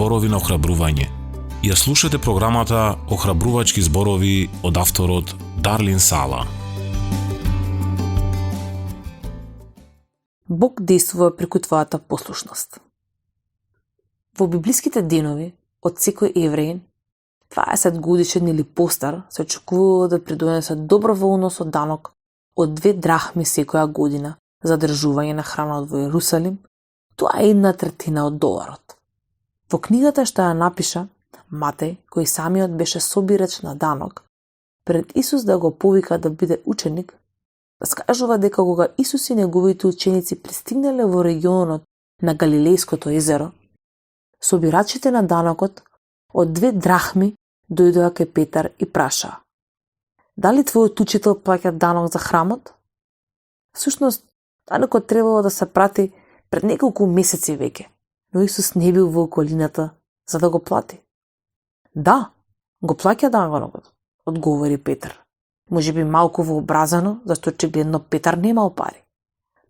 зборови на охрабрување. Ја слушате програмата Охрабрувачки зборови од авторот Дарлин Сала. Бог действува преку твојата послушност. Во библиските денови, од секој евреин, 20 годишен или постар, се очекувало да придонесе доброволно со данок од 2 драхми секоја година за држување на храна во Јерусалим, тоа е 1/3 од доларот. Во книгата што ја напиша, Матеј, кој самиот беше собирач на данок, пред Исус да го повика да биде ученик, раскажува дека кога Исус и неговите ученици пристигнале во регионот на Галилејското езеро, собирачите на данокот од 2 драхми дојдоа кај Петар и прашаа: "Дали твојот учител плаќа данок за храмот?" Всушност, данокот требало да се прати пред неколку месеци веќе, но Исус не бил во околината за да го плати. "Да, го плаќа данокот", одговори Петар. Можеби малку вообразано, зашто очигледно Петар немал пари.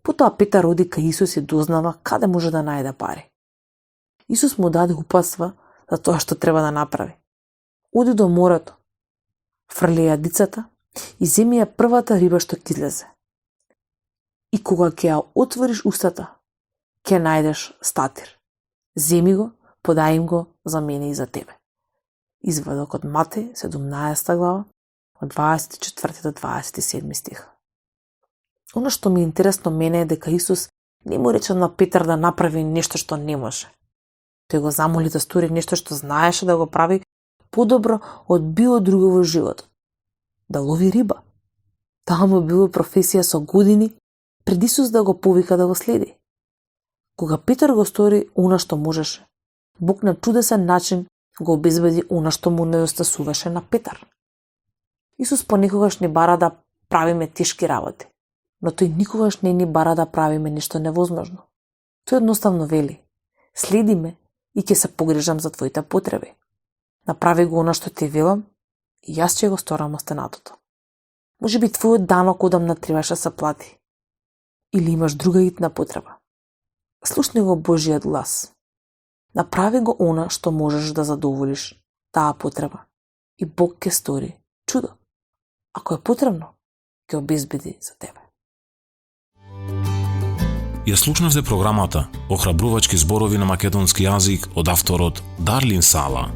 Потоа Петар оди кај Исус и дознава каде може да најде пари. Исус му даде упатства за тоа што треба да направи. Оди до морето, фрли јадицата и земи ја првата риба што ќе излезе. И кога ќе ја отвориш устата, ќе најдеш статир. Земи го, подај им го за мене и за тебе. Извадок од Матеј, 17 глава, од 24 до 27 стих. Оно што ми е интересно мене е дека Исус не му рече на Петар да направи нешто што не може. Тој го замоли да стори нешто што знаеше да го прави подобро од било друго во животот. Да лови риба. Таа му било професија со години пред Исус да го повика да го следи. Кога Петар го стори она што можеше, Бог на чудесен начин го обезбеди она што му недостасуваше на Петар. Исус понекогаш ни бара да правиме тешки работи, но тој никогаш не ни бара да правиме нешто невозможно. Тој едноставно вели: "Следи ме и ќе се погрижам за твоите потреби. Направи го она што ти велам и јас ќе го сторам останатото." Можеби твојот данок одамна требаше да се плати. Или имаш друга итна потреба. Слушни го Божиот глас. Направи го она што можеш да задоволиш таа потреба и Бог ќе стори чудо. Ако е потребно, ќе обезбеди за тебе. Ја слушнавте програмата Охрабрувачки зборови на македонски јазик од авторот Дарлин Сала.